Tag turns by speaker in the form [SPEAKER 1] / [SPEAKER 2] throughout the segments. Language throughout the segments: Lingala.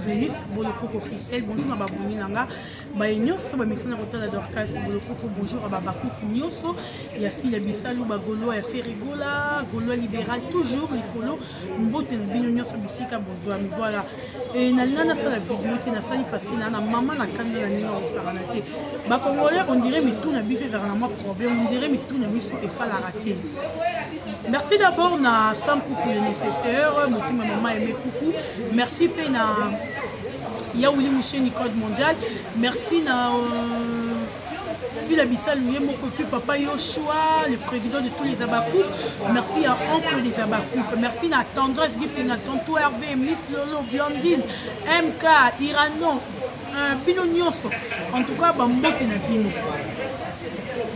[SPEAKER 1] Venus Bolokoko officiel. Bonjour na baboni na nga. Baye nyonso bamesana kotala Dorcas Bolokoko. Bonjour à babakuku nyonso ya Sila Bisalu ba Gaulois ya Ferrigola, Gaulois libéral toujours likolo mbote na bino nyonso bisika bozwami. Voilà. Et nalinga nasala video te nasali parce que na na mama na kanda na ndenge akosakana te. Ba Congolais on dirait mitu na biso ezalaka na mwa problème, on dirait mitu na biso esalaka te. Merci d'abord na Sam Kuku le nécessaire, motema mama aimé Kuku. Merci pe na ya Willy Musheni code mondial. Merci na euh, Sila Bisalu ye moko puis papa Yoshua, le président de tous les Abakouk. Merci à oncle des Abakouk. Merci na Tendresse Dipinga, Tonto Hervé, Miss Lolo, Blandine, MK, Irano, euh, bino nyonso. En tout cas, bambote na bino.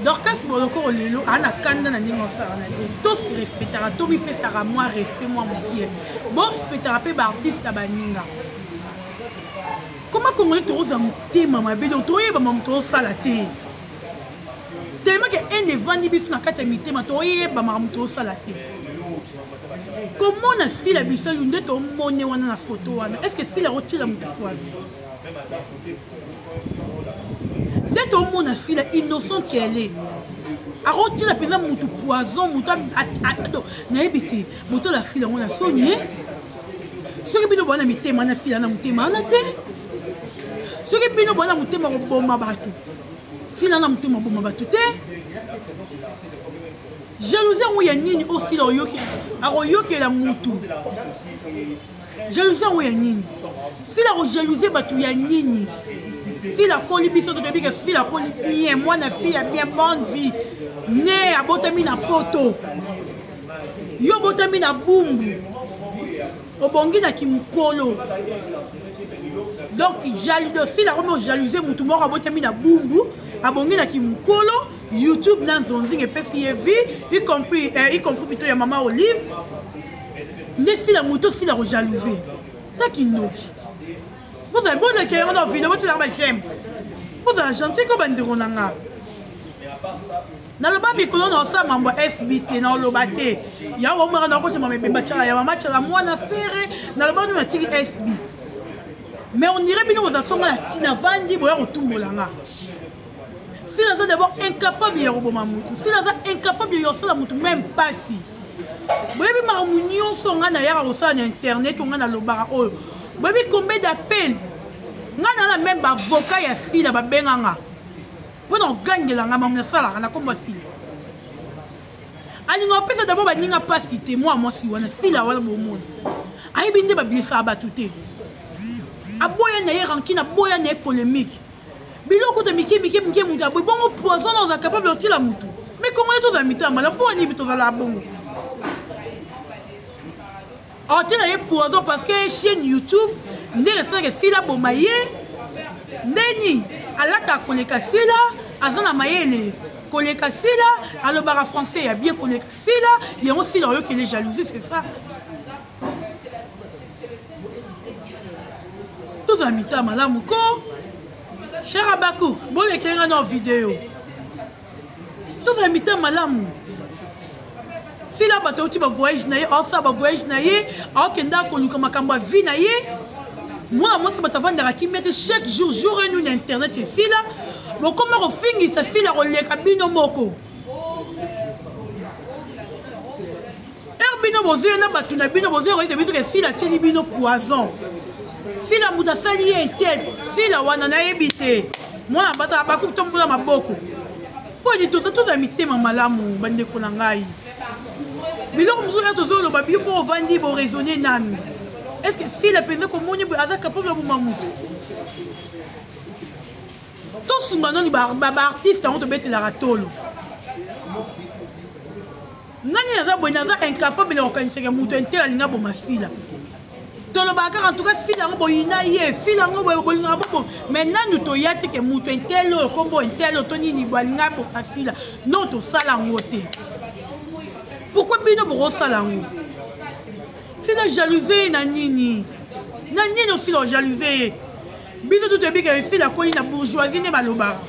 [SPEAKER 1] Dorcas Bolokoro lelo aza na kanda na ndenge osala na te to respectaka to mipesaka mwa respect mwa mokie bo respectaka mpe baartiste ya baninga koma congolais tokozala motema mabe donc toyeba mamu tozosala te tellement ke ene evandi biso na kati ya mitema toyeba makambo tozosala te komona sila bisalu nde tomone wana na foto wana est ce que sila akotiela moto poison nde tomona sila innocent qu'elle est akotiela mpenza motu poison motu nayebi te botala sila yango na soni ye soki bino boa na mitema na sila na motema wana te soki bino boa na motema koboma bato sila na motema boma bato te jalousie yango ya nini osila akoyokela motu jalousie yango ya nini sila kojalousie bato ya nini sila akoli biso toyebi ke sila akoli bien mwana fille ya bien bonne vie ne abotami na poto yo obotami na bumbu obongi na kimokolo donc sila akomi ojalousie motu moko abotami na bumbu abongi na kimokolo youtube na nzonzing epesi ye vie y compris, eh, y compris plutôt ya mama olive nde sila moto osila kojalouse ta kindoki bozala boleka yango na video botielaka ba j'aime bozala gentil ko bandeko na nga naloba mikolo na osala mambo ya sb te naoloba te yango omaka nakotema mebemba cala ya mama cala mwana fere naloba no natiki sb mais on dirait bino boza songa na ntina vandi boya kotumbola nga sila aza d'abord incapable ya koboma motu sila aza incapable ya kosala motu meme mpasi boyebi makambo nyonso ngai nayaka kosala na internet ngai nalobaka oyo boyebi combien d'appel ngai nana meme baavocat ya sila babenga nga mpo na kogangela ngai makambo nasalaka na kombo ya sila alinga kopesa dabord baninga mpasi te mwa mwasi wana sila wana bomona ayebi nde bablesaka bato te aboya na ye rankine aboya na ye polémique biloko kuta mike mike mike moto aboyi bongo poison na oza capable otila motu mais congolais tozala mitema malamu mpo wanibi tozala bongo otila ye poison parce que chaîne youtube nde esalaka esila boma ye ndeni alata koleka sila aza na mayele koleka sila alobaka français ya bien koleka sila yango sila oyokele jalousie c'est ça tozala mitema malamu ko cher abaku bolekeli nga na video tozala mitema malamu sila bato auti bavoyage na ye aosala bavoyage na ye aokenda koluka makambo ya vie na ye mwana mwasi bato avandaka kimia te chaque jour jour et nuit na internet esila bokoma kofingisa sila koleka bino moko heure bino bozoya na bato na bino bozoya koyebisa biso ke sila atieli bino poison sila moto asali ye te sila wana nayebi te mwana bato bakuki tombola maboko mpo edi toza tozala mitema malamu bandeko na ngai biloko mosusu ya tozoloba bino mpo ovandi boraisonne nanu est ce que sila mpenza komoni boye aza capable ya boma moto tosunga nani baartiste yango tobetelaka tolo nani naza boye naza incapable ya kokanisaka moto intel alingi aboma sila tolobaka kaka antuka sila yango boyina ye sila yango boye bolingaka bobo mai nanu toya te ke moto intel oyo nkombo intel oyo to nini boye alingi aboma sila non tosala yango te pourkui bino bokosala yango sila jalouse ye na nini na nini osila ojalousie ye biso tu toyebi ke sila akoli na bourgeoisie nde balobaka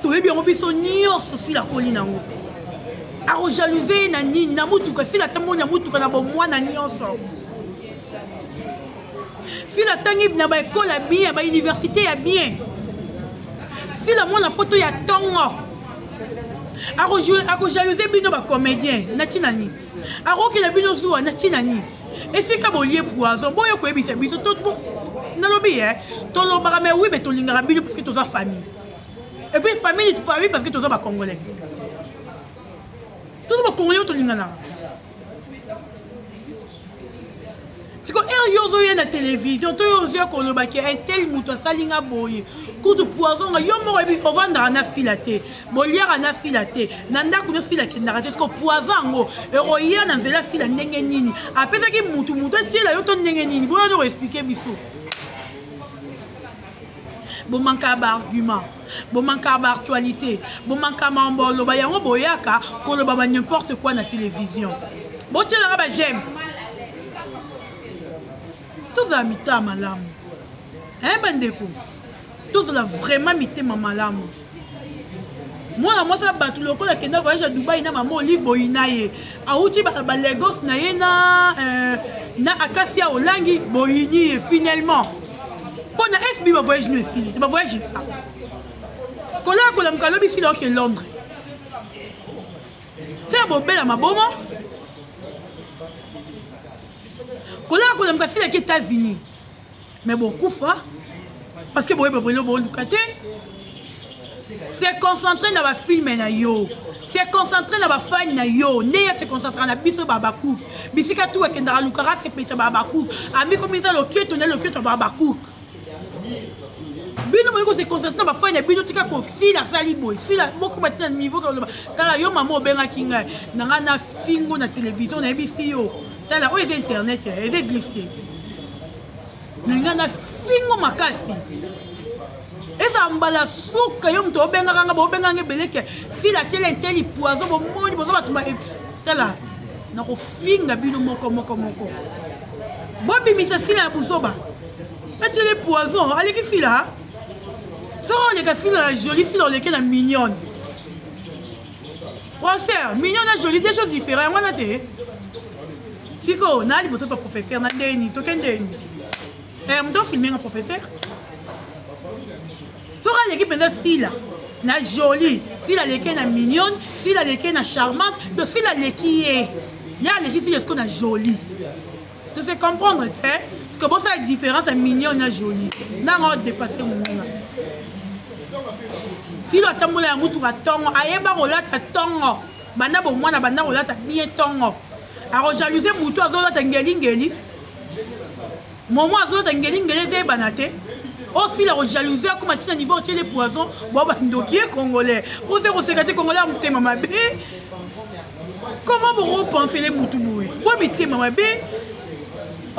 [SPEAKER 1] toyebi yango biso nyonso sila akoli nango akojalouze ye na nini na motuka sila atamboli na motuka na bomwana nyonso Sila atangi na baekole ya bien, bauniversité ya bien. Sila mwana poto ya tongo. Akojalouser bino bacomédien na ntina nini? Akokela bino zuwa na ntina nini? Esika bolie poison boyo koyebisa biso nalobi e tolobaka mais oui mais tolingaka bino parce que toza famille. Et puis famille, famille parce que toza bacongolais. Toza bacongolais oyo tolinganaka. Siko heure yo ozoya na télévision to yo ozoya koloba ke un tel moto asali nga boye kutu poison nga yo moko oyebi ovandaka na sila te, boliaka na sila te, na ndako no sila akendaka te. Siko poison yango ekoya na nzela sila ndenge nini? Apesaki mutu mutu atiela yo to ndenge nini? Boya no koexplike biso. Bomankaka baargument, bomankaka baactualité, bomankaka makambo oloba yango, boyaka koloba ba n'importe quoi na télévision. Botielaka ba j'aime, tozala mitema malamu eh bandeko, tozala vraiment mitema malamu. Mwana mwasi ya bato lokola akenda voyage ya Dubai na mama Olive boyi na ye, awuti ba Lagos na ye na na akasi ya olangi boyini ye finalement mpo na FB ba voyage no esili te, ba voyage esa kolaka kolamuka alobi sila oke Londres se bobela maboma kolaka kolamuka sila ke États-Unis mais bokufa parce que boyeba boye boluka te. Se concentrer na bafilme na yo, se concentrer na bafani na yo, nde ya se concentrer na biso babakuke bisika tu akendaka lukaka asepelisa babakuke amikomisa loketo na loketo babakuke. Bino boyei kose concentrer na bafani na bino, tika kofila asali boye sila moko batina niveau koloba tala yo mama obengaki ngai na ngai na fingo na télévision nayebisi yo tala oyo eza internet eza église te na ngai na fingo makasi eza mbala suka yo moto obengaka nga bobengaka nga ebele ke sila tiela enteli poison bomoni boza bato ba tala nakofinga bino moko moko moko bobimisa sila ya buzoba atiele poison aleki sila soki oleka sila na jolie sila oleki na mignonne professeur mignonne na jolie deux choses différentes yango wana te. Sikoyo na liboso pa professeur na ndeni toke ndeni moto ofilme nga professeur soki aleki mpenza sila na jolie, sila aleki na mignonne, sila aleki na charmante, donc sila aleki ye ye aleki sila sikoyo na jolie to se comprendre te parce que bosala différence ya mignonne na jolie nanga odépasse moninga. Sila atambola ya mutuka ntongo ayeba kolata ntongo banda bomwana banda kolata bien ntongo akojalousie motu azolata ngelingeli momo azolata ngelingeli eza eyebana te osila kojalousie akoma ntina niveau otiele poison bo bandoki ye congolais pose koseka te congolais ya motema mabe. Comment boropensele motu boye bo mitema mabe?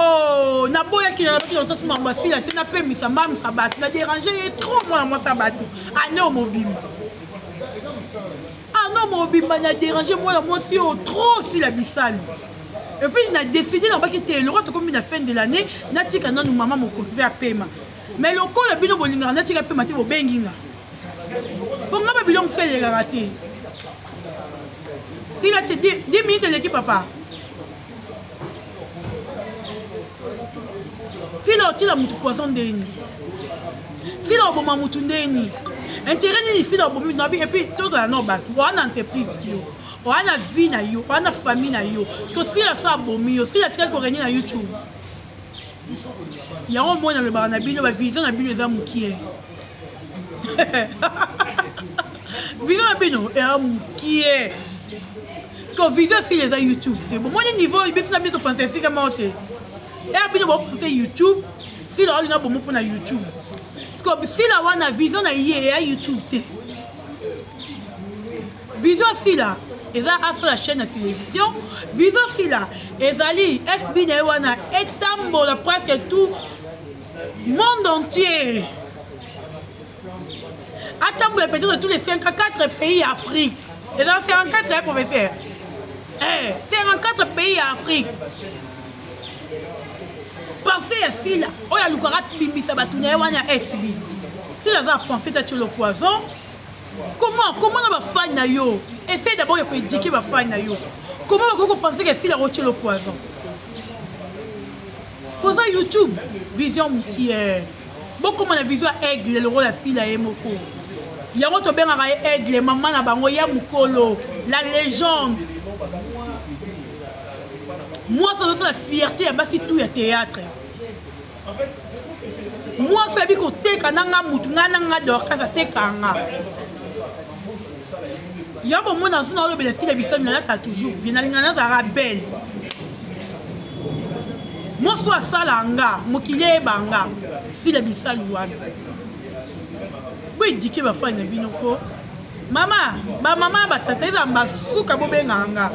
[SPEAKER 1] Oh, naboyaki nalobaki na osasi mambo asila te napemisa mbamisa bato na dérange ye trop mwana mwasi ya bato ane mobimba ano mobimba na dérange mwana mwasi oyo trop sila bisalu. Et puis na décidé nabaki te lokola tokomi na fin de l'année natika nanu mama mokonzi apema mais lokola bino bolingaka natika pema te bobengi nga mpo nga babiloko mosusu elekaka te sila te 10 minutes eleki papa sila otila mutu poison ndeni sila oboma mutu ndeni intérêt nini sila obomi nabi. Et puis tozala no bato oa na entreprise na yo oa na vie na yo oa na famille na yo parce que sila so abomi yo sila atikali korenie na YouTube yango omoni alobaka na bino bavision na bino eza mokie vision na bino eza mokie parce que vision sila eza YouTube te bomoni niveau biso na bino topense esika moko te eya bino bopense YouTube sila olinga bomo mpona YouTube parce que sila wana vision na ye eya YouTube te. Vision sila eza asala chaîne ya télévision, vision sila ezali FB na ye wana etambola presque tout monde entier atambola peut-être tous les 54 pays ya Afrique eza 54 ya professeur 54 pays ya Afrique. Pensée ya sila oyo alukaka bimisa bato na ye wana ya FB sila aza pensée ta tiolo poison. Comment na bafani na yo essaye d'abord ya koéduquer bafani na yo comment bakoki kopense ke sila akotiela poison. Poza YouTube vision mokie. Bokoma na vision ya aigle lokola sila ye moko. Yango tobengaka ye aigle, mama na bango ya mokolo, la légende. Mwasi azosala fierté ya basi tout ya théâtre. Mwasi ayebi koteka na nga mutu nga na nga Dorcas ateka nga. Ya bomona azo na olobela sila bisalu nalata toujours bien, nalinga nazalaka belle. Mwasi oyo asala nga mokili eyeba nga sila bisalu wana. Boedike bafani na bino ko mama bamama batata eza basuka bobengaka nga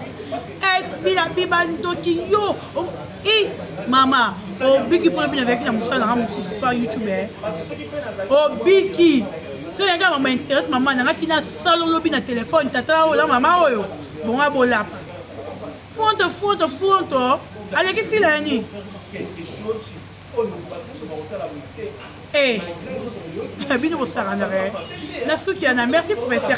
[SPEAKER 1] esbilabi bandoki yo i mama obiki mpona bino azalaki na mosala nanga mosusu pa youtube eh. Obiki soki yaka mama internet mama nangaki nasala olobi na telefone tata oyo na mama oyo bonga bolapa fonto fonto fonto aleki sila ya nini. Eh, bino bosakanaka na suki ya na merci professeur.